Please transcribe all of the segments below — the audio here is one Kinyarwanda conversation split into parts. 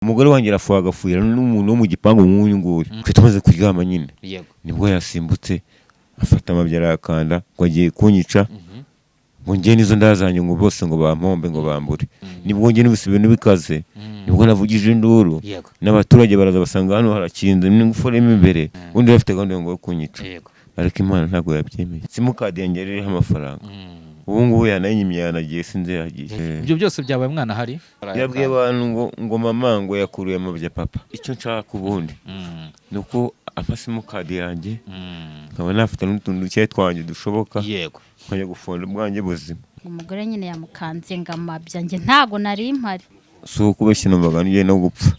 Umugore wanjye arafuha, agafuyira n'umuntu wo mu gipangu nk'uyu nguyu. Twe tumaze kuryama nyine, nibwo yasimbutse, afata amabya, arayakanda, ngo agiye kunyica, ngo njye n'izo ndazanye, ngo bose ngo bampombe, ngo bambure. Nibwo njye n'ibise ibintu bikaze, nibwo navugije induru. N'abaturage baraza, basanga hano harakinze n'ingufuri irimo imbere. Undi bafite gahunda ngo yo kunyica, ariko Imana ntabwo yabyemeye. Simukadi yanjye yari iriho amafaranga, ubu ngubu yanayinyimye, yanagiye, sinzi yagiye. Ibyo byose byabaye umwana ahari? Yabwiye abantu ngo mama ngo yakuruye amabya papa. Icyo nshaka ubundi ni uko ampa simukadi yanjye, nkaba nafite n'utuntu duke twanjye dushoboka, nkajya gufunga ubwanjye buzima. Umugore nyine yamukanze ngo amabya. Njye ntago nari mpari. Si ukubeshya, numvaga ngiye no gupfa,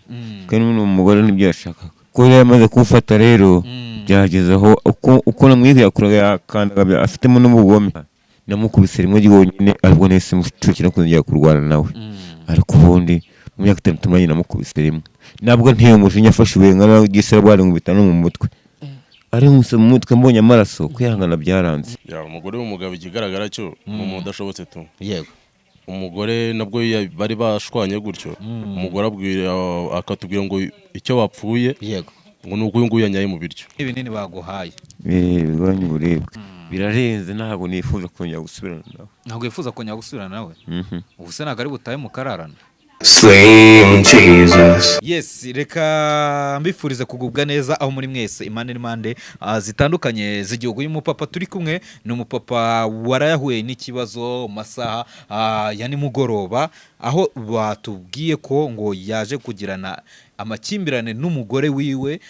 kandi n'uwo mugore nibyo yashakaga ko yari yamaze kumfata. Rero byageze aho uko namwihakuraga, yakandaga, afitemo n'ubugome. Namukubise rimwe ryonyine, aribwo nahise mucukira kuzongera kurwana nawe. Ariko ubundi mu myaka 5 tumaranye, namukubise rimwe, ntabwo nteye umujinya. Afashe ibuye nka gisirabwari, nkubita no mu mutwe, ari nkubise mu mutwe, mbonye amaraso, kwihangana byaranze. Ya, umugore w'umugabo, ikigaragara cyo ni umuntu udashobotse tu. Umugore nabwo bari bashwanye gutyo, umugore abwira, akatubwira ngo icyo bapfuye ngo ni uko uyu nguyu yanyaye mu biryo. Ibinini baguhaye? Bigabanya uburibwe, birarenze. Ntabwo nifuza kongera gusubirana nawe. Ntabwo wifuza kongera gusubirana nawe? Mhm. Ubu se ntabwo ari butahe mukararana? Slim Jesus. Yes, reka mbifurize kugubwa neza aho muri mwese, impande n'impande zitandukanye z'igihugu. Uyu mupapa turi kumwe ni umupapa warayahuye n'ikibazo mu masaha ya nimugoroba, aho batubwiye ko ngo yaje kugirana amakimbirane n'umugore wiwe.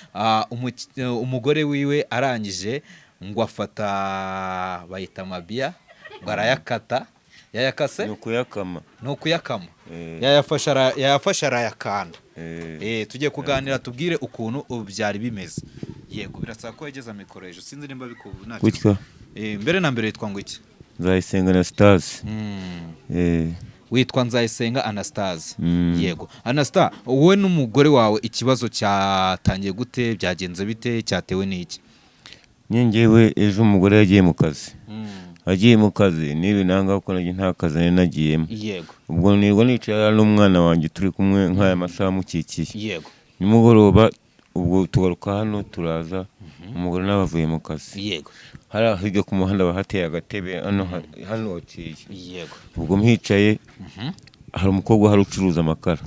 Umugore wiwe arangije ngo afata, bayita amabiya, ngo arayakata, yayakase. Ni ukuyakama. Ni ukuyakama. Yayafashe arayakanda. Tugiye kuganira, tubwire ukuntu ubu byari bimeze. Yego, birasaba ko wegeza mikoro hejuru, sinzi nimba nta kibazo. Gutya. Mbere na mbere witwa ngo iki? Nzayisenga Anastase. Witwa Nzayisenga Anastase? Mm. Yego. Anastase, wowe n'umugore wawe ikibazo cyatangiye gute? Byagenze bite? Cyatewe n'iki? Njyewe ejo umugore yagiye mu kazi. Agiye mu kazi, niba nanga kuko nanjye nta kazi nari nagiyemo. Ubwo nirwa nicara n'umwana wanjye, turi kumwe nk'aya masaha mukikiye. Nimugoroba ubwo tugaruka hano, turaza, umugore nawe avuye mu kazi. Hariya hirya ku muhanda bahateye agatebe, hano hano hateye. Ubwo mpicaye, hari umukobwa uhari ucuruza amakara.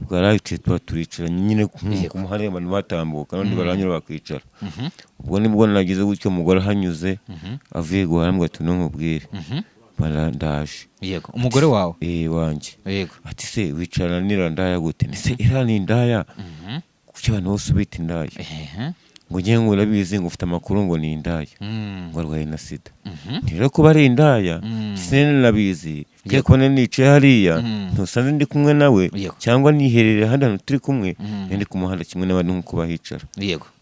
Ubwo yari tuba turicaranye nyine ku muhanda, abantu batambuka n'abandi baranyura bakicara. Ubwo nibwo nagize gutyo, umugore ahanyuze avuye guhaha, arambwira ati: "Nkubwire." Ndaje. Yego, umugore wawe? Eh, wanjye. Ati: "Se wicarana n'iriya ndaya gute?" Ni se iriya ni indaya? Kuki abantu bose ubita indaya? Ngo ngewe ngo urabizi, ngo ufite amakuru ngo ni indaya, ngo arwaye na sida. Rero kuba ari indaya, sinanabizi ngiye kubona nicaye hariya, ntusanze ndi kumwe nawe cyangwa niherereye ahandi hantu turi kumwe. Ndi ku muhanda kimwe n'abandi nk'uko bahicara.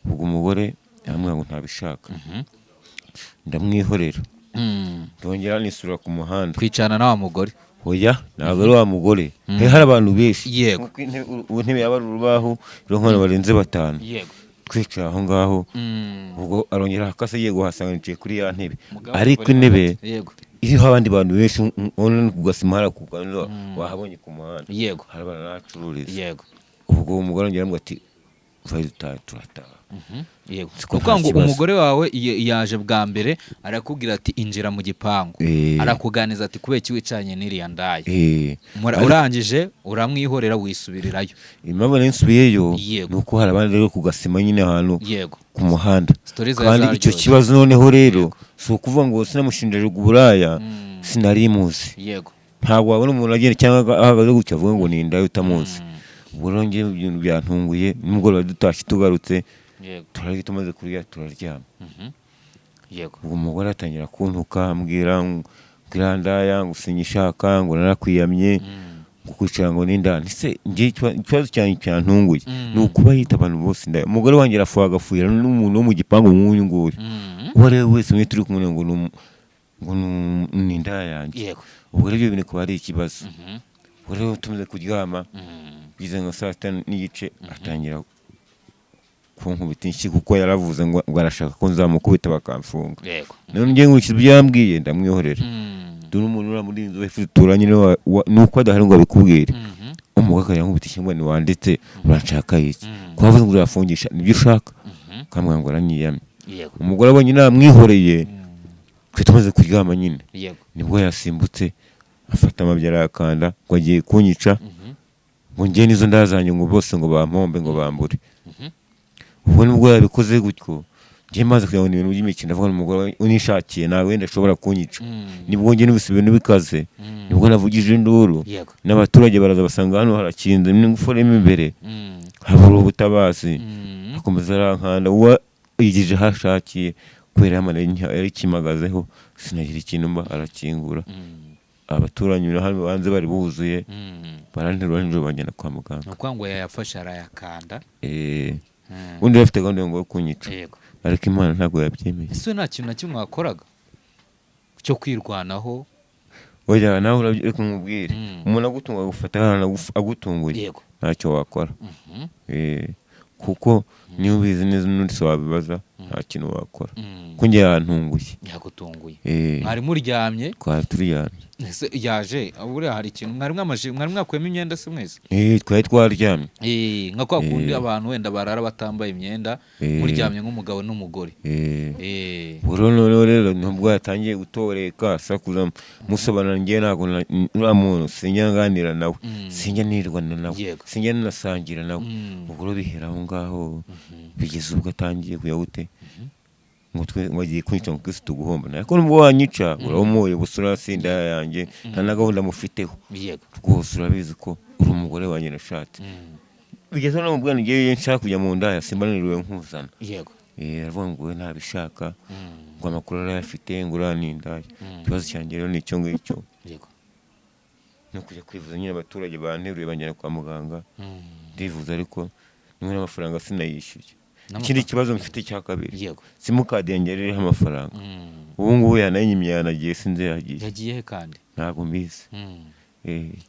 Ubwo umugore aramubwira ngo ntabishaka. Ndamwihorera, ndongera nisubira ku muhanda. Kwicarana na wa mugore? Oya, ntabwo ari wa mugore. Hari abantu benshi. Nkuko ubu intebe yaba ari urubaho ruriho nk'abantu barenze batanu. Twicaye aho ngaho. Ubwo arongera akase, agiye guhasanga nicaye kuri ya ntebe. Mugabo ariko bari intebe hagati. Iriho abandi bantu benshi, ubona ku gasima hariya ku kantu wahabonye ku muhanda. Hari abantu n'ahacururiza. Ubwo umugore arongera aramubwira ati: "Vayo dutahe." Turataha. Siko, Kuvuga nta ngo kibazo. umugore wawe yaje bwa mbere, arakubwira ati: "Injira mu gipangu." Arakuganiza ati: "Kubera iki wicanye n'iriya ndaya?" Urangije uramwihorera, wisubirirayo. Impamvu nari nsubiyeyo ni uko hari abandi rero ku gasima nyine, ahantu ku muhanda. Stories zawe Kandi icyo zaryoshye. kibazo noneho rero si ukuvuga ngo sinamushinjaje uburaya, sinari muzi. Ntabwo wabona umuntu agenda cyangwa ahagaze gutya avuga ngo ni indaya utamuzi. Ubwo rero njyewe ibintu byantunguye, nimugoroba dutashye tugarutse, turarya, tumaze kurya turaryama. Ubwo umugore atangira kuntuka, ambwira ngo iriya ndaya, ngo sinyishaka, ngo narakwiyamye, ngo kwicara ngo n'indaya. Ese njye ikibazo cyanjye cyantunguye ni ukuba yita abantu bose indaya. Umugore wanjye arafuha, agafuyira n'umuntu wo mu gipangu nk'uyu nguyu, uwo ari we wese mwe turi kumwe, ngo ni indaya yanjye. Ubwo rero ibyo bintu kuba ari ikibazo. Ubwo rero tumaze kuryama, bigeze nka saa 6:30, atangira kunkubita inshyi, kuko yaravuze ngo arashaka ko nzamukubita bakamfunga. None njye nkurikije ibyo yambwiye, ndamwihorera. Dore umuntu uriya muri iyi nzu hepfo duturanye, niwe nuko adahari ngo abikubwire. Umugore akajya ankubita ishyingwa, ntiwanditse uranshaka iki? Ko wavuze ngo urafungisha nibyo ushaka? Kamubwira ngo aranyiyamye. Umugore abonye namwihoreye, twe tumaze kuryama nyine, nibwo yasimbutse afata amabya arayakanda ngo agiye kunyica, ngo njye n'izo ndazanye, ngo bose ngo bampombe, ngo bambure. Ubwo nibwo yabikoze gutyo, njye maze kugira ngo ni ibintu by'imikino, ndavuga n'umugore unishakiye ntawe wenda ashobora kunyica. Nibwo njye numvise ibintu bikaze, nibwo navugije induru, n'abaturage baraza basanga hano harakinze n'ingufuri mo imbere, habura ubutabazi. Akomeza arankanda, uwo yigije aho ashakiye kubera yari ikimagazeho, sinagira ikintu mba, arakingura. Abaturanyi hano hanze bari buzuye, baranterura nijoro banjyana kwa muganga. Ni ukuvuga ngo yayafashe arayakanda. Ubundi bafite gahunda ngo yo kunyica, ariko Imana ntabwo yabyemeye. Ese nta kintu na kimwe wakoraga cyo kwirwanaho? Oya, nawe reka nkubwire, umuntu agutunga, agufata ahantu agutunguye, ntacyo wakora. Kuko niba ubizi neza n'undi se wabibaza, nta kintu wakora, ko njye yantunguye. Yagutunguye? Mwari muryamye? Twari turyamye. Ese yaje buriya hari ikintu mwari mwamaje, mwari mwakuyemo imyenda se mwese? Twari twaryamye. Nka kwa kundi abantu wenda barara batambaye imyenda, muryamye nk'umugabo n'umugore. Ubwo noneho rero nubwo yatangiye gutoreka asakuza, musobanura, njye ntabwo uriya muntu sinjya nganira nawe, sinjya nirwana nawe, sinjya nanasangira nawe. Ubwo rero bihera aho ngaho, bigeze ubwo atangiye kujya gute, ngo twe ngo agiye kunyica, ngo twese tuguhomba. Ariko nubwo wanyica urabumuye gusa, urasinda yanjye nta na gahunda mufiteho. Rwose urabizi ko uri umugore wanjye nashatse. Bigeze no mu bwana, ngewe nshaka kujya mu ndaya simba niriwe nkuzana. Aravuga ngo we ntabishaka, ngo amakuru arayafite, ngo uriya ni indaya. Ikibazo cyanjye rero ni icyo ngicyo, no kujya kwivuza nyine. Abaturage banteruye banjyana kwa muganga, ndivuza, ariko nimwe n'amafaranga sinayishyuye. Ikindi kibazo mfite cya kabiri, simukadi yanjye yari iriho amafaranga. Ubu ngubu yanayinyimye, yanagiye, sinzi yagiye. Yagiye he kandi? Ntabwo mbizi.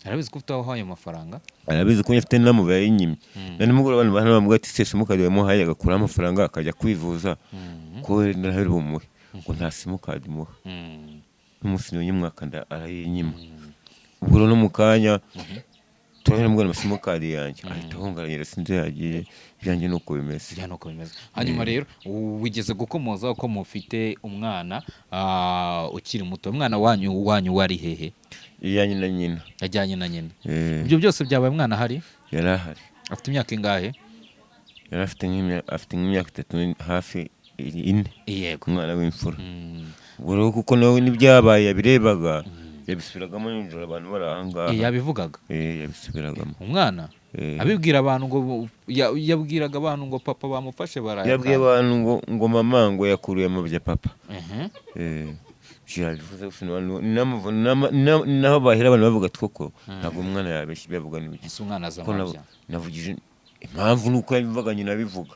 Arabizi ko ufite aho ayo mafaranga? Arabizi ko mfite n'amabuye yayinyimye. Na nimugoroba abantu bahano bamubwira ati: "Se simukadi wamuhaye agakuraho amafaranga akajya kwivuza, ko wenda ntari bumuhe?" Ngo nta simukadi muha. N'umunsi mwaka arayinyima. Ubwo rero no mu kanya turabona mbona amasimukadi yanjye ahita ahungaranyira, sinzi yagiye. Ibyanjye ni uko bimeze. Bya nuko bimeze. Hanyuma rero wigeze gukomoza ko mufite umwana ukiri muto. Umwana wanyu wari hehe? Ijyanye na nyina. Yajyanye na nyina? Ibyo byose byabaye umwana ahari? Yari ahari. Afite imyaka ingahe? Yari afite nk'imyaka 3 hafi 4. Umwana w'imfura. Ubwo rero kuko nawe n'ibyabaye yabirebaga, yabisubiragamo nijoro abantu bari aha ngaha. Yabivugaga? Yabisubiragamo. Umwana? Abibwira abantu ngo yabwiraga abantu ngo papa bamufashe barayakanda? Yabwiye abantu ngo mama ngo yakuruye amabya papa. Yabivuze gusa, naho bahera abantu bavuga ati koko ntabwo umwana yabeshya, ibyo avuga ni bike. Ese umwana aza Ko amabya? Navugije impamvu nuko yabivuga nyina abivuga.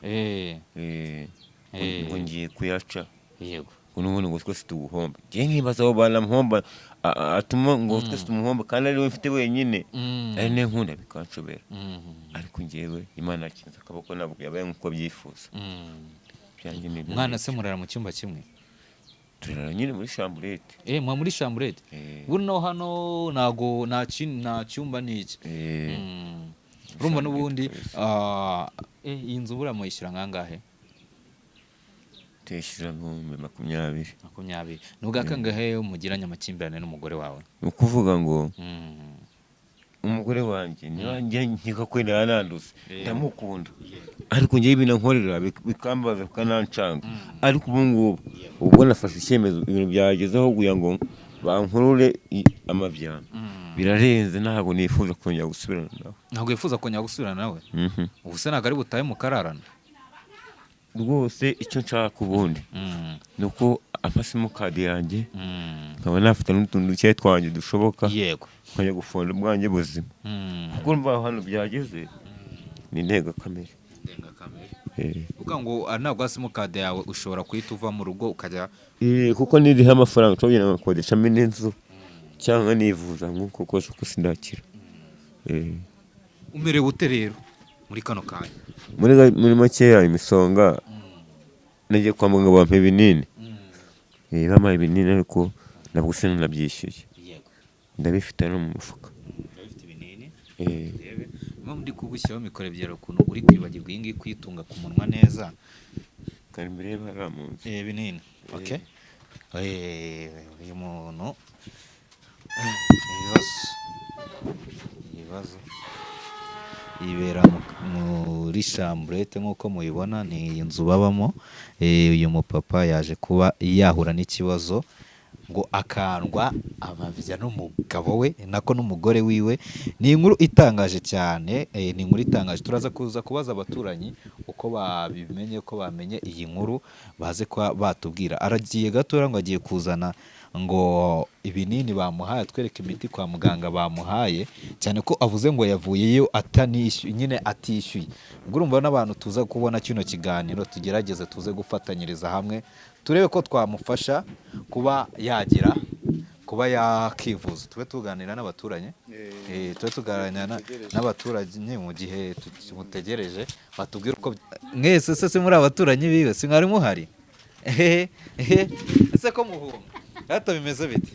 Ngo ngiye kuyaca, ngo n'ubundi ngo twese tuguhomba. Njye nkibaza abo banamuhomba, atuma ngo twese tumuhomba kandi ari we mfite wenyine, ari nawe nkunda, bikanshobera. Ariko njyewe Imana yakinze akaboko, ntabwo yabaye nk'uko abyifuza. Byanjye ni ibyo Umwana ngibyo. se murara mu cyumba kimwe? Turara nyine muri chambrette. Muba muri chambrette? Buno hano ntago nta cyumba ni iki? Urumva n'ubundi iyi nzu buriya muyishyura nkangahe? Tuyishyura 20,000. 20. Ni ubwa kangahe mugiranye amakimbirane n'umugore wawe? Ni ukuvuga ngo umugore wanjye niba njye nkeka ko wenda yananduse, ndamukunda, ariko njyewe ibintu ankorera bikambaza, bikanancanga. Ariko ubu ngubu ubwo nafashe icyemezo, ibintu byagezeho kugira ngo bankurure amabyano birarenze, ntabwo nifuza kongera gusubirana nawe. Ntabwo wifuza kongera gusubirana nawe? Mhm. Ubu se ntabwo ari butahe mukararana? Rwose icyo nshaka ubundi ni uko ampa simukadi yanjye, nkaba nafata n'utuntu duke twanjye dushoboka, nkajya gufonda ubwanjye buzima, kuko mva hano byageze ni indengakamere. Uvuga ngo ntabwo simukadi yawe ushobora guhita uva mu rugo ukajya? Kuko niriho amafaranga nshobora kugenda ngakodeshamo indi nzu cyangwa nivuza nk'uko kose uko sindakira. Umerewe ute rero muri kano kanya? Muri makeya imisonga, nagiye kwa muganga bampa ibinini. Bampaye ibinini ariko nabwo sinanabyishyuye. Ndabifite no mu mufuka. Urabifite ibinini? Eh. Urebe. Impamvu ndi kugushyiraho mikoro ebyiri, ukuntu uri kwibagirwa iyi ngiyi kuyitunga ku munwa neza. Kari imbere hariya mu nzu. Binini. Okay. Uyu muntu ibibazo yibera muri chambrette nk'uko mubibona, ni inzu babamo. Uyu mupapa yaje kuba yahura n'ikibazo ngo akandwa amabya n'umugabo we, nako n'umugore wiwe. Ni inkuru itangaje cyane, ni inkuru itangaje. Turaza kuza kubaza abaturanyi uko babimenye, uko bamenye iyi nkuru, baze kuba batubwira. Aragiye gatoya ngo agiye kuzana ngo ibinini bamuhaye, atwereke imiti kwa muganga bamuhaye, cyane ko avuze ngo yavuyeyo atanishyuye, nyine atishyuye. Ubwo urumva n'abantu tuza kubona kino kiganiro, tugerageze tuze gufatanyiriza hamwe turebe ko twamufasha kuba yagira kuba yakivuza. Tube tuganira n'abaturanyi, tube tuganira n'abaturanyi mu gihe tumutegereje batubwire uko. Mwese se muri abaturanyi biwe, si mwari muhari? Ese ko muhunga hato bimeze bite?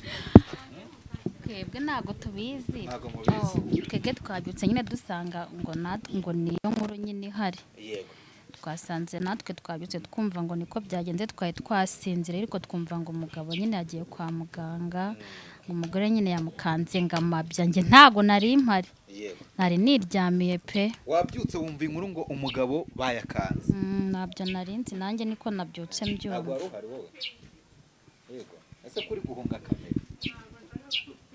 Twebwe ntabwo tubizi. Ntabwo mubizi. Twebwe twabyutse nyine dusanga ngo ngo niyo nkuru nyine ihari. Yego. Twasanze natwe twabyutse twumva ngo niko byagenze, twari twasinzira ariko twumva ngo umugabo nyine yagiye kwa muganga, ngo umugore nyine yamukanze ngo amabya. Njye ntabwo nari mpari. Yego. Nari niryamiye pe. Wabyutse wumva inkuru ngo umugabo bayakanze? Ntabyo nari nzi nanjye, niko nabyutse Ntabwo mbyumva. wari uhari wowe? Yego. Ese kuri guhunga kamera,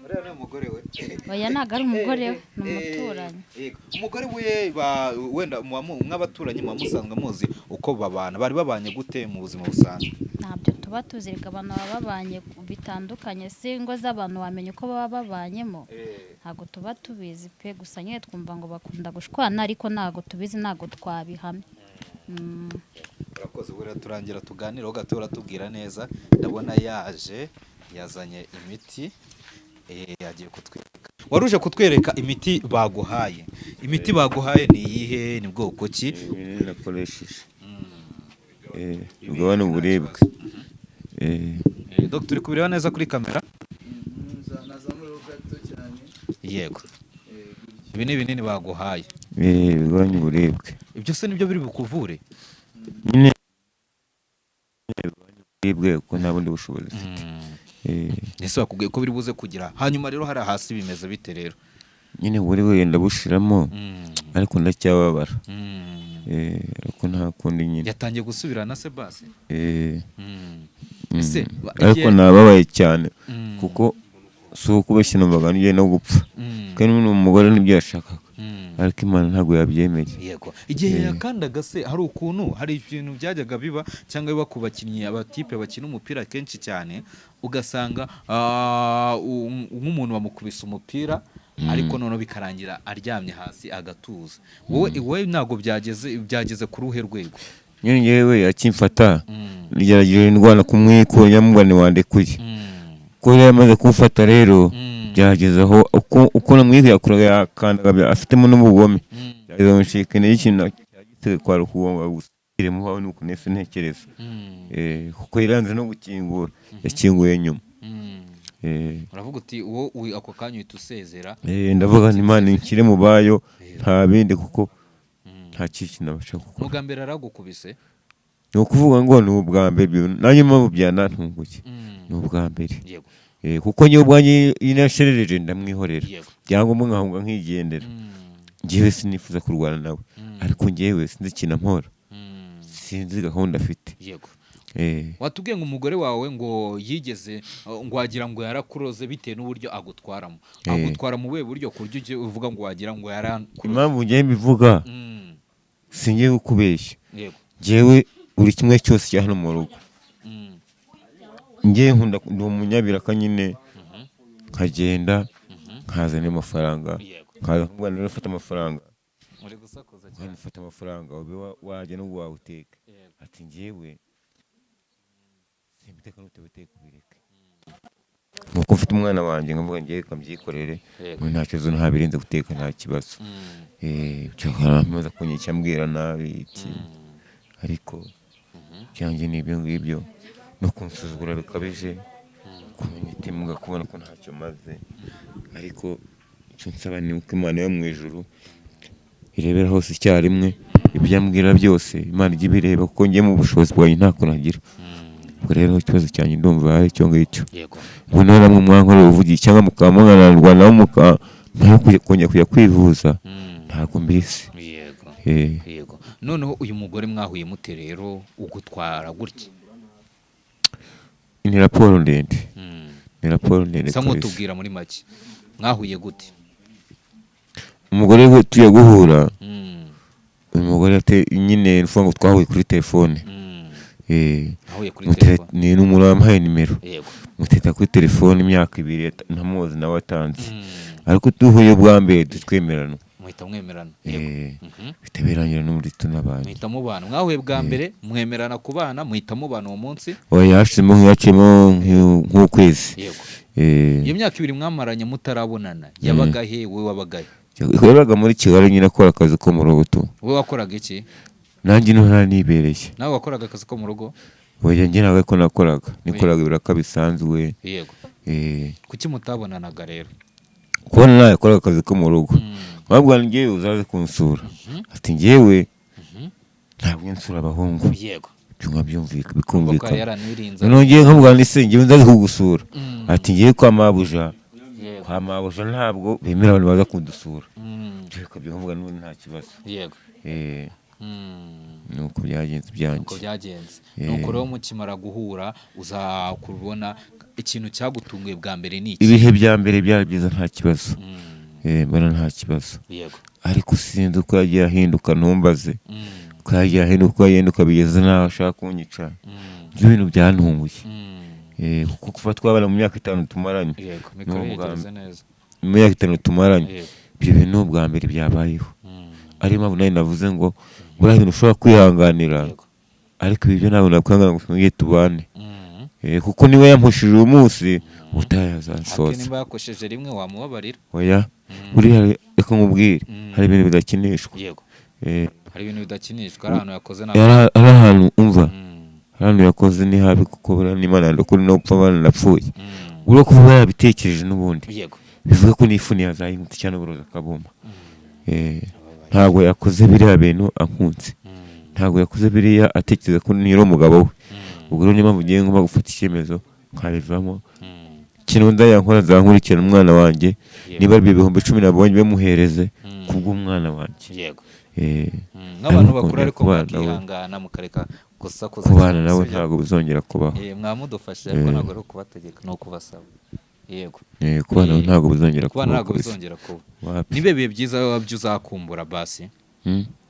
uriya ni umugore we? Oya, ntabwo ari umugore we, ni umuturanyi. Yego. Umugore we wenda mw'abaturanyi muba musanzwe muzi uko babana, bari babanye gute mu buzima busanzwe? Ntabyo tuba tuzi, reka abantu baba babanye bitandukanye, si ingo z'abantu wamenya uko baba babanyemo, ntabwo tuba tubizi pe. Gusa nyine twumva ngo bakunda gushwana, ariko ntabwo tubizi, ntabwo twabihamya. Urakoze. Buriya turangira tuganireho gato, uratubwira neza. Ndabona yaje yazanye imiti, yagiye kutwereka. Wari uje kutwereka imiti baguhaye. Imiti baguhaye ni iyihe, ni bwoko ki? Ibinini nakoresheje bigabanya uburibwe. Dr, uri kubireba neza kuri kamera? Nazamuyeho gato cyane. Yego. Ibi ni ibinini baguhaye. Bigabanya uburibwe. Ibyo se nibyo biri bukuvure? Nyine bigabanya uburibwe kuko nta bundi bushobozi mfite. Ese bakubwiye ko biri buze kugira? Hanyuma rero hariya hasi bimeze bite rero? Nyine uburibwe wenda bushiramo, ariko ndacyababara. Ariko nta kundi nyine. Yatangiye gusubirana se basi? Eh. Ese Ariko nababaye cyane kuko si ukubeshya, numvaga ngiye no gupfa, kandi n'umugore nibyo yashakaga, ariko Imana ntabwo yabyemeye. Yego. Igihe yakandaga se, hari ukuntu hari ibintu byajyaga biba cyangwa biba ku bakinnyi, abatipe bakina umupira kenshi cyane, ugasanga nk'umuntu bamukubise umupira, ariko noneho bikarangira aryamye hasi agatuza. Wowe ntabwo byageze ku ruhe rwego? Nyine njyewe akimfata nigerageje indwara kumwiko nyamugani wandekuye, ko yari yamaze kumfata rero, byageze aho uko namwiko yakuraga yakandaga afitemo n'ubugome, byageze aho ncika intege, ikintu cyagitse kwari ukugonga gusa mubaho nuko nahise ntekereza, kuko yaranze no gukingura, yakinguye nyuma. Uravuga uti wowe ako kanya uhita usezera. Ndavuga nti Imana inshyire mu bayo, nta bindi, kuko nta kintu nabasha gukora. Ubwa mbere aragukubise? Ni ukuvuga ngo ni ubwa mbere nanjye mpamvu byanantunguye, ni ubwa mbere. Yego. Kuko njyewe ubwanjye iyo nasherereje ndamwihorera, Yego. byangombwa nkahunga nkigendera. Njyewe sinifuza kurwana nawe, ariko njyewe sinzi ikintu ampora, sinzi gahunda afite. Yego. Watubwiye ngo umugore wawe ngo yigeze ngo wagira ngo yarakuroze bitewe n'uburyo agutwaramo. Agutwara mu buhe buryo, ku buryo ugiye uvuga ngo wagira ngo yarakuroze? Impamvu njyewe mbivuga, singiye kukubeshya, Yego. njyewe buri kimwe cyose cya hano mu rugo, njyewe nkunda, ndi umunyabiraka nyine, nkagenda nkazana amafaranga, Yego. nkaza nkubwira nti ufata amafaranga, Uri gusakuza cyane. ufata amafaranga ube wajya n'ubwo wawuteka. Yego. Ati njyewe simbiteka n'utabiteka ubireke, nuko mfite umwana wanjye nkavuga njyewe reka mbyikorere. Yego. Nta kibazo, ntabirenze guteka nta kibazo. Cyakora kunyica ambwira nabi iki, ariko byanjye ni ibyo ngibyo no kunsuzugura bikabije, kumenya imbwa, kubona ko ntacyo maze. Ariko icyo nsaba ni uko Imana yo mu ijuru Irebera hose icyarimwe, ibyo ambwira byose Imana ijya ibireba, kuko njye mu bushobozi bwanjye ntako nagira. Ubwo rero ikibazo cyanjye ndumva ari icyo ngicyo. Yego. Ubwo nawe namwe mwankorera ubuvugizi cyangwa mukaba mwanarwanaho kongera kujya kwivuza, ntabwo mbizi. Yego. Eh, Yego. Noneho uyu mugore mwahuye mute rero ugutwara gutya? Ni raporo ndende. Ni raporo ndende Sa kabisa. nk'utubwira muri make, mwahuye gute? Umugore we tugiye guhura, uyu mugore ate nyine, ni ukuvuga ngo twahuye kuri telefone. Eh, Mwahuye kuri telefone? Ni n'umuntu wampaye nimero. Yego. Muteta kuri telefone imyaka 2 ntamuzi nawe atanze, ariko duhuye bwa mbere twemerana. Muhita mwemerana? Yego. Eh, bihita birangira n'ubundi tunabanye. Muhita mubana. Mwahuye bwa mbere mwemerana kubana, muhita mubana uwo munsi? Oya, hashizemo haciyemo nk'ukwezi. Yego. Eh, Iyo myaka 2 mwamaranye mutarabonana, yabaga he? Wowe wabaga he? Yabaga muri Kigali nyine, akora akazi ko mu rugo tu. Wowe wakoraga iki? Nanjye ino ntanibereye. Nawe wakoraga akazi ko mu rugo? Oya, njye ntabwo ariko nakoraga, nikoraga ibiraka bisanzwe. Yego. Eh, Kuki mutabonanaga rero? Kubona nawe yakoraga akazi ko mu rugo, nkabwira ngo njyewe uzaze kunsura, ati njyewe ntabwo njya nsura abahungu. Ibyo nkabyumvika, Kuko bikumvikana. yaranirinze. Noneho ngewe nkamubwira nti se njyewe nzaze kugusura, ati ngewe kwa mabuja, kwa mabuja ntabwo bemera abantu baza kudusura. Reka byumvuga n'ubundi nta kibazo. Eh, ni uko byagenze ibyanjye. Uko byagenze. Eh. Nuko rero mukimara guhura, uza kubona ikintu cyagutunguye bwa mbere ni iki? Ibihe bya mbere byari byiza, nta kibazo. Eh, mbona nta kibazo, ariko sinzi uko yagiye ahinduka, ntumbaze uko yagiye ahinduka, uko yahinduka bigeze n'aho ashaka kunyica. Ibyo bintu byantunguye. Eh, kuko kuva twabana mu myaka 5 tumaranye, Yego, mikoro Ni ubwa yegereze neza. mu myaka 5 tumaranye, ibyo bintu ni ubwa mbere byabayeho. Ariyo mpamvu nawe navuze ngo buriya ibintu ushobora kwihanganira, ariko ibi byo ntabwo nakwihangana ngo twongere tubane. Eh, kuko niwe yampushije uyu munsi, ubutaha Ati yazansoza. nimba yakosheje rimwe wamubabarira? Oya, buriya reka nkubwire, hari ibintu bidakinishwa. Eh, Hari ibintu bidakinishwa, hari ahantu yakoze nabi. Ari ahantu umva, hari ahantu yakoze ni habi, kuko buriya n'Imana yandukura no gupfa baranapfuye. Buriya kuba yabitekereje n'ubundi, bivuga ko n'ifuni yazahindutse cyangwa uburozi akabuma. Eh, ntabwo yakoze biriya bintu ankunze, ntabwo yakoze biriya atekereza ko niri umugabo we. Ubwo rero niyo mpamvu ngiye ngomba gufata icyemezo nkabivamo. Ikintu nzayankora, nzankurikirana umwana wanjye. Niba ari 10,000 nabonye, bimuhereze kubw'umwana wanjye. Eh, Nk'abantu ariko bakuru kongera ariko kubana nawe, mwakihangana mukareka gusakuza kubana cyane, nawe sibyo? ntabwo bizongera kubaho. Eh, mwamudufashe ariko ntabwo ari ukubategeka, ni ukubasaba. Yego. Eh, kubana nawe Eh, ntabwo bizongera kubana kubaho ntabwo kabisa. bizongera kuba. Wapi. Nibe ibihe byiza byo uzakumbura basi?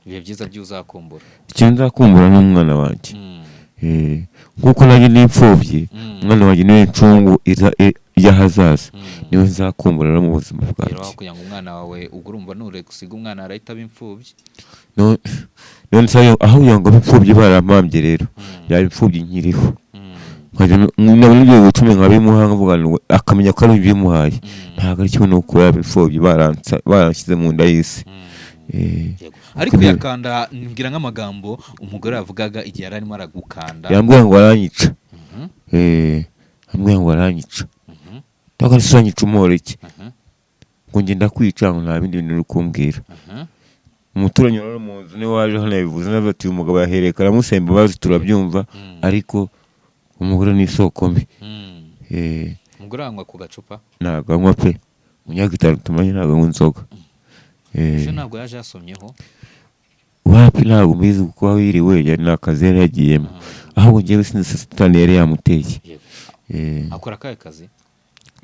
Ibihe byiza byo uzakumbura? Ikintu nzakumbura ni umwana wanjye. Eh, nkuko nanjye n'imfubyi, umwana wanjye niwe ncungu y'ahazaza, niwe nzakumbura rero mu buzima Rero bwanjye. aho kugira ngo umwana wawe, ubwo urumva nureka usiga umwana arahita aba imfubyi. None se aho kugira ngo abe imfubyi barampambye rero, yaba imfubyi nkiriho, nkajya nabona ibyo 10,000 nkabimuha, nkavuga ngo akamenya ko ari ibimuhaye, ntabwo ari kimwe n'uko yaba imfubyi baranshyize mu nda y'isi. Eh, Yego. Ariko yakanda, mbwira nk'amagambo umugore yavugaga igihe yari arimo aragukanda. Yambwiye ngo aranyica. Eh, ambwiye ngo aranyica. Ntabwo ari uranyica, umuhora iki? Ngo njye ndakwica, ngo nta bindi bintu uri kumbwira. Umuturanyi wari mu nzu niwe waje hano yabivuze nawe, ati uyu mugabo yahereka aramusaba imbabazi, turabyumva, ariko umugore ni isoko mbi. Eh, Umugore anywa ku gacupa? Ntabwo anywa pe, mu myaka 5 tumaranye ntabwo anywa inzoga. Eh, Ejo ntabwo yaje yasomyeho? Wapi, ntabwo mbizi, kuko aho yiriwe yari nta kazi yari yagiyemo, ahubwo njyewe sinzi satani yari yamuteye. Eh, Akora akahe kazi?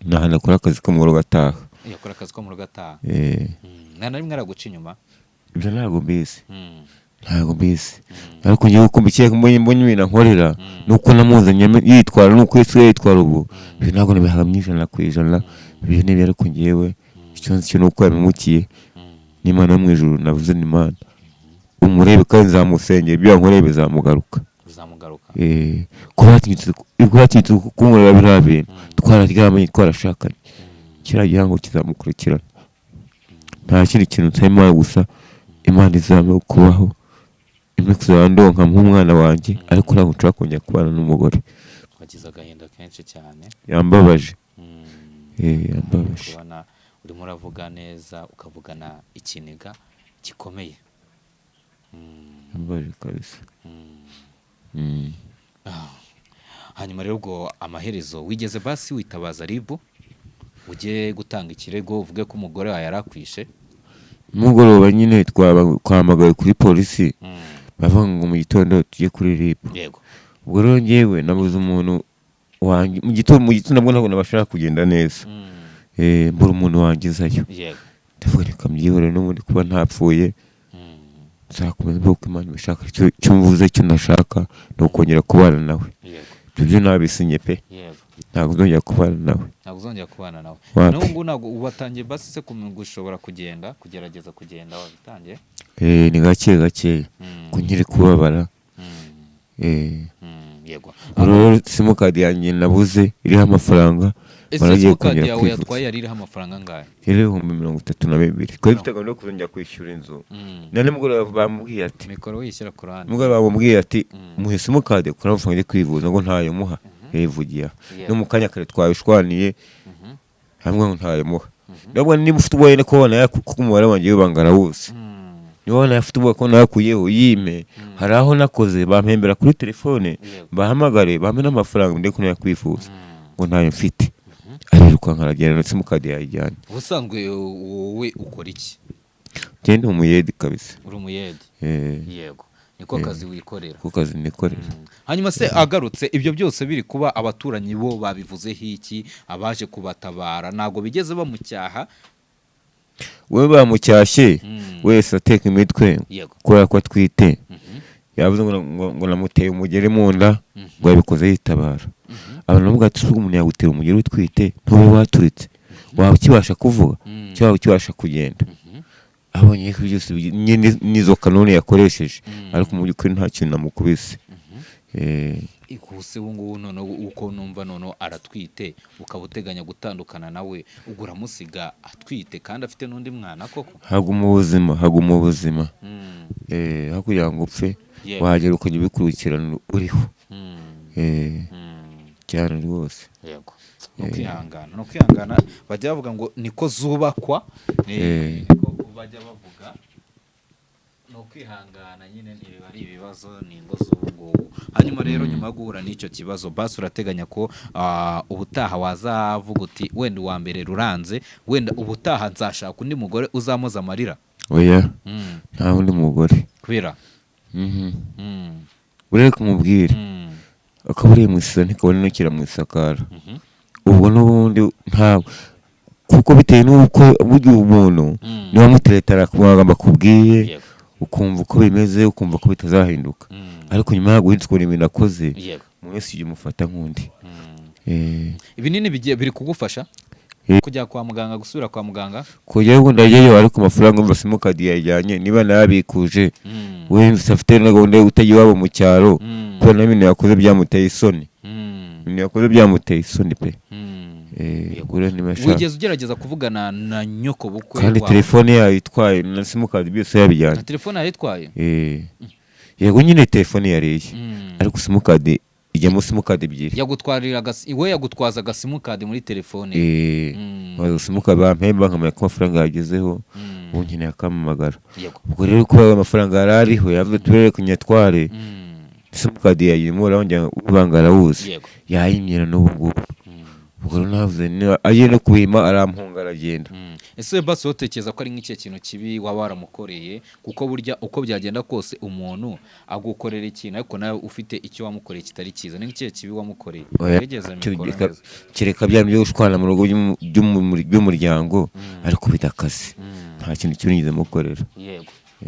Ni ahantu akora akazi ko mu rugo ataha. Yakora akazi ko mu rugo ataha. Eh, Nta na rimwe araguca inyuma? Ibyo ntabwo mbizi. Ntabwo mbizi, ariko ngewe uko mbikeka, mbonye ibintu ankorera nuko namuzanye yitwara nuko yasigaye yitwara ubu, ibyo ntabwo nabihamya 100%. Ibyo ni ibyo, ariko ngewe icyo nzi cyo ni uko yabimukiye n'Imana yo mu ijuru. Navuze ni Imana umurebe kandi nzamusengera, ibyo yankoreye bizamugaruka. Bizamugaruka. Eh, kuba yatinyutse kunkorera biriya bintu twararyamanye, twarashakanye, kiriya gihango kizamukurikirana. Nta kindi kintu nsaba Imana, gusa Imana izampe kubaho, impe kuzaba ndonka nk'umwana wanjye, ariko ntabwo nshobora kongera kubana n'umugore. Wagize agahinda kenshi cyane. Yambabaje. Eh, yambabaje. Kubona urimo uravuga neza ukavugana ikiniga. Gikomeye. Yambabaje kabisa. Hanyuma rero ubwo amaherezo wigeze basi witabaza RIB, ujye gutanga ikirego uvuge ko umugore wawe yarakwishe? Nimugoroba nyine twahamagawe kuri polisi, bavuga ngo mu gitondo tujye kuri RIB. Ubwo rero njyewe nabuze umuntu wanjye mu gitondo, mu gitondo nabwo ntabwo nabashaka kugenda neza. Mbura umuntu wangezayo. Ndavuga reka mbyihorere, n'ubundi kuba ntapfuye nzakomeza mvuga uko Imana ibishaka. Icyo mvuze, icyo nashaka ni ukongera kubana nawe. Ibyo byo nabisinye pe. Ntabwo nzongera kubana nawe. Ntabwo uzongera kubana nawe? Wapi. N'ubu ngubu ntabwo watangiye basi se gushobora kugenda, kugerageza kugenda wabitangiye? Ni gake gake ko nkiri kubabara. Yego. Rero simukadi yanjye nabuze iriho amafaranga. Ese Baragiye simukadi kongera yawe kwivuza. yatwaye yari iriho amafaranga angahe? Iriho 32,000. Twari dufite gahunda yo kuzongera kwishyura inzu. Na nimugoroba bamubwiye ati Mikoro wishyira ku ruhande. nimugoroba bamubwiye ati muhe simukadi kuri amafaranga ajye kwivuza, ngo ntayo muha, yayivugiye aha. No mu kanya kare twabishwaniye hamwe ngo ntayo muha. Ndabona niba ufite ubwoba ko kuko umubare wanjye w'ibanga arawuzi. Niba wanayafite ubwoba ko nayakuyeho yime. Hari aho nakoze bampembera kuri telefone, bahamagare bampe n'amafaranga ndetse kwifuza, ngo ntayo mfite. Arirukanka aragenda na simukadi yayijyanye. Ubusanzwe wowe ukora iki? Njye ndi umuyedi kabisa. Uri umuyede? Eh. Yego, niko kazi wikorera? Ku kazi nikorera. Hanyuma se agarutse, ibyo byose biri kuba, abaturanyi bo babivuzeho iki? Abaje kubatabara ntabwo bigeze bamucyaha? We bamucyashye wese ateka imitwe kubera ko atwite. Yavuze ngo namuteye umugeri mu nda, ngo yabikoze yitabara. Abantu bavuga ati ubwo umuntu yagutera umugeri utwite, ntube waturitse, waba ukibasha kuvuga cyangwa waba ukibasha kugenda? Abonye ko byose nyine n'izo kanuni yakoresheje, ariko mu by'ukuri nta kintu namukubise. Ikuse ubu ngubu noneho uko numva noneho aratwite, ukaba uteganya gutandukana nawe, ubwo uramusiga atwite kandi afite n'undi mwana koko? Haguma ubuzima, haguma ubuzima. Aho kugira ngo upfe, wagera ukajya ubikurikirana uriho. Cyane rwose. Yego, ni ukwihangana, ni ukwihangana. Bajya bavuga ngo niko zubakwa, niko bajya bavuga, ni ukwihangana nyine, ntibiba ari ibibazo, ni ingo z'ubu ngubu. Hanyuma rero nyuma yo guhura n'icyo kibazo, basi urateganya ko ubutaha wazavuga uti wenda uwa mbere ruranze, wenda ubutaha nzashaka undi mugore uzamoza amarira? Oya, nta wundi mugore. Kubera? Ureke kumubwira akaba uri mu isura ntikabona inukira mu isakara. Ubwo n'ubundi ntabwo, kuko bitewe n'uko burya umuntu niba muteretara ku magambo akubwiye, ukumva uko bimeze, ukumva ko bitazahinduka, ariko nyuma yago uhita ukabona ibintu akoze, umuntu wese ujya umufata nk'undi. Ibinini bigiye biri kugufasha kujya kwa muganga, gusubira kwa muganga? Kujyayo ubundi ajyayo, ariko amafaranga umva simukadi yayijyanye, niba nayabikuje, we afite na gahunda yo kutajya iwabo mu cyaro, kubera n'ibintu yakoze byamuteye isoni. Ibintu yakoze byamuteye isoni pe. Ubwo rero niba ashaka- Wigeze ugerageza kuvugana na nyoko bukwe Kandi wawe? telefone yayo itwaye na simukadi byose yabijyanye. Na telefone yayitwaye? Yego nyine telefone yariye, ariko simukadi ijyamo simukadi ebyiri. Yagutwariraga, we yagutwazaga simukadi muri telefone? Waza simukadi bampemba nkamenya ko amafaranga yagezeho, ubu nkeneye akampamagara. Ubwo rero kubera amafaranga yari ariho, yavuze turere kunyatware, simukadi yayimura wongera ubanga arawuzi, yayimyira n'ubu ngubu. Ubwo rero navuze niba agiye no kuhima arampunga aragenda. Ese basi wowe utekereza ko ari nk'ikihe kintu kibi waba waramukoreye? Kuko burya uko byagenda kose umuntu agukorera ikintu, ariko nawe ufite icyo wamukoreye kitari cyiza. Ni nk'ikihe kibi wamukoreye? Oya, Wigeze mikoro neza. Kereka bya byo gushwana mu rugo by'umuryango, ariko bidakaze, nta kintu kibi nigeze mukorera.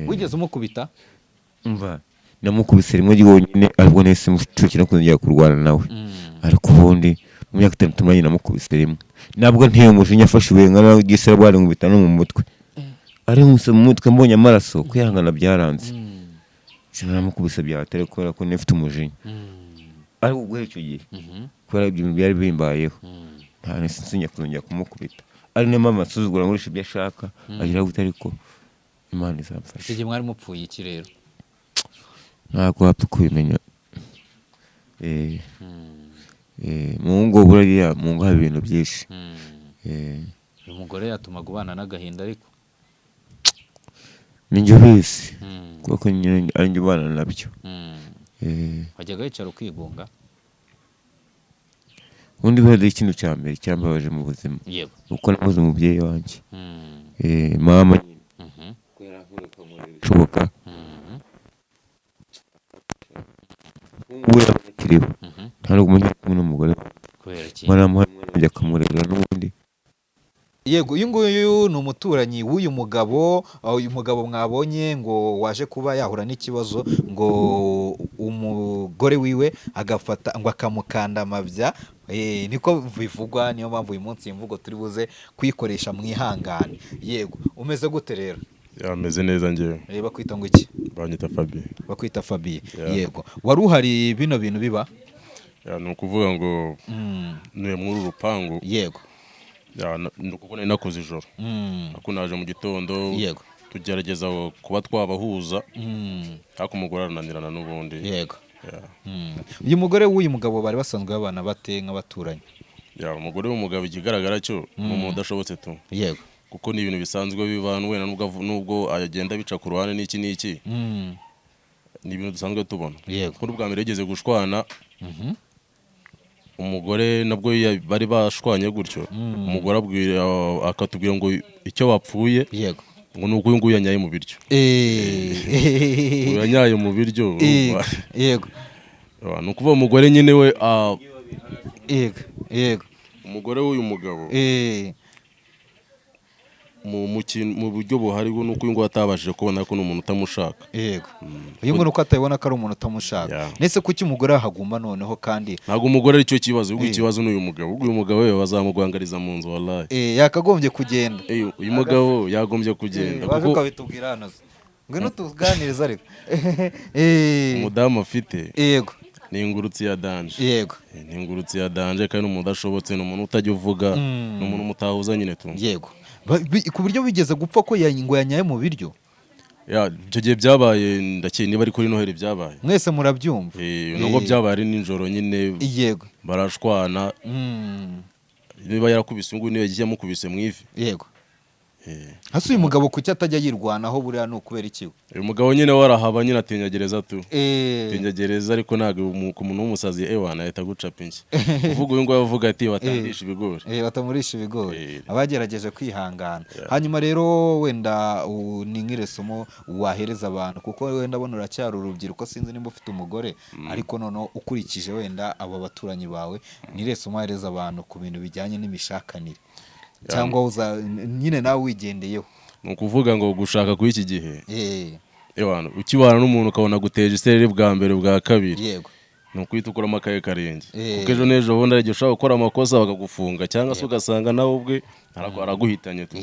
Wigeze umukubita? Umva, namukubise rimwe ryonyine, aribwo nahise mucukira kuzongera kurwana nawe. Ariko ubundi mu myaka 5 tumaranye namukubise rimwe, nabwo nteye umujinya, afashe ibuye nka gisirabwari nkubita no mu mutwe, ari nkubise mu mutwe mbonye amaraso, kwihangana byaranze. Sinamukubise byatare kubera ko nifite umujinya, ariko guhera icyo gihe, kubera ibyo bintu byari bimbayeho, nta nsinya kuzongera kumukubita. Ari niyo mpamvu asuzugura nkoresha ibyo ashaka agira gute, ariko Imana izamfasha. Icyo gihe mwari mupfuye iki rero? Ntabwo wapfa kubimenya. Mu ngo buriya, mu ngo haba ibintu byinshi. Uyu mugore yatumaga ubana n'agahinda ariko. Ni njye ubizi, kuko nyine ari njye ubana nabyo. Wajyaga wicara ukigunga? Ubundi buriya ikintu cya mbere cyambabaje mu buzima, uko nabuze umubyeyi wanjye, mama nyine, bishoboka ubu yaba akiriho, nta nubwo umenya kumwe n'umugore we. Kubera iki? Baramuha umwana ajya akamurera n'ubundi. Yego, uyu nguyu ni umuturanyi w'uyu mugabo. Uyu mugabo mwabonye ngo waje kuba yahura n'ikibazo, ngo umugore wiwe agafata ngo akamukanda amabya, niko bivugwa. Niyo mpamvu uyu munsi iyi mvugo turi buze kuyikoresha, mwihangane. Yego, umeze gute rero? Yameze neza njyewe. Bakwita ngo iki? Banyita Fabi. Bakwita Fabiye? Yeah. Yego, wari uhari bino bintu biba? Yeah, ni ukuvuga ngo ntuye muri uru rupangu. Yeah, ni ukuko nari nakoze ijoro, ariko naje mu gitondo, tugerageza kuba twabahuza, ariko umugore arananirana n'ubundi. Yeah. Uyu mugore w'uyu mugabo bari basanzwe babana bate nk'abaturanyi? Yeah, umugore w'umugabo ikigaragara cyo ni umuntu udashobotse tu, kuko ni ibintu bisanzwe biba wenda nubwo agenda bica ku ruhande n'iki n'iki, ni ibintu dusanzwe tubona. Kuko n'ubwa mbere yigeze gushwana, umugore nabwo bari bashwanye gutyo, umugore abwira, akatubwira ngo icyo bapfuye ngo ni uko uyu nguyu yanyaye mu biryo. Ngo yanyaye mu biryo, urumva? Ni ukuvuga umugore nyine we, yego yego umugore w'uyu mugabo, mu buryo buhari bwo nuko uyu nguyu atabashije kubona ko ni umuntu utamushaka. Yego, uyu nguyu uko atabibona ko ari umuntu utamushaka. Yeah. Ndetse kuki umugore ahaguma noneho kandi? Ntabwo umugore ari cyo kibazo, ahubwo ikibazo ni uyu mugabo. Ubwo uyu mugabo we bazamugwangariza mu nzu, wallahi. Yakagombye kugenda. Uyu mugabo yagombye kugenda, Waje kuko ukabitubwira hano se, ngwino tuganirize ariko. Umudamu afite ni ingurutsi ya danger. Ni ingurutsi ya danger, kandi ni umuntu udashobotse, ni umuntu utajya uvuga, ni umuntu mutahuza nyine tu. Yego, ku buryo bigeze gupfa ko ngo yanyaye mu biryo? Yeah, icyo gihe byabaye, ndakeka niba ari kuri Noheli byabaye. Mwese murabyumva? Nubwo byabaye ari nijoro nyine, barashwana. Niba yarakubise uyu nguyu, niba yagiye yamukubise mu ivi. Hasi uyu mugabo kuki atajya yirwanaho? Buriya ni ukubera iki? Uyu mugabo nyine warahaba nyine, atinya gereza tu. Atinya gereza, ariko ntabwo ku muntu w'umusazi, ewana, ahita agucapa inshyi. Uvuga uyu nguyu avuga ati batandisha ibigori. Batamurisha ibigori. Abagerageje kwihangana. Hanyuma rero wenda ni nk'iri somo wahereza abantu, kuko wenda abona uracyari urubyiruko, sinzi nimba ufite umugore, ariko noneho ukurikije wenda abo baturanyi bawe, ni irihe somo wahereza abantu ku bintu bijyanye n'imishakanire, cyangwa nyine nawe wigendeyeho? Ni ukuvuga ngo gushaka kuri iki gihe, ewana, ukibana n'umuntu ukabona guteje isereri bwa mbere, bwa kabiri, ni ukuhita ukuramo akahe karenge, kuko ejo n'ejo bundi hari igihe ushobora gukora amakosa bakagufunga, cyangwa se ugasanga nawe ubwe araguhitanye tu.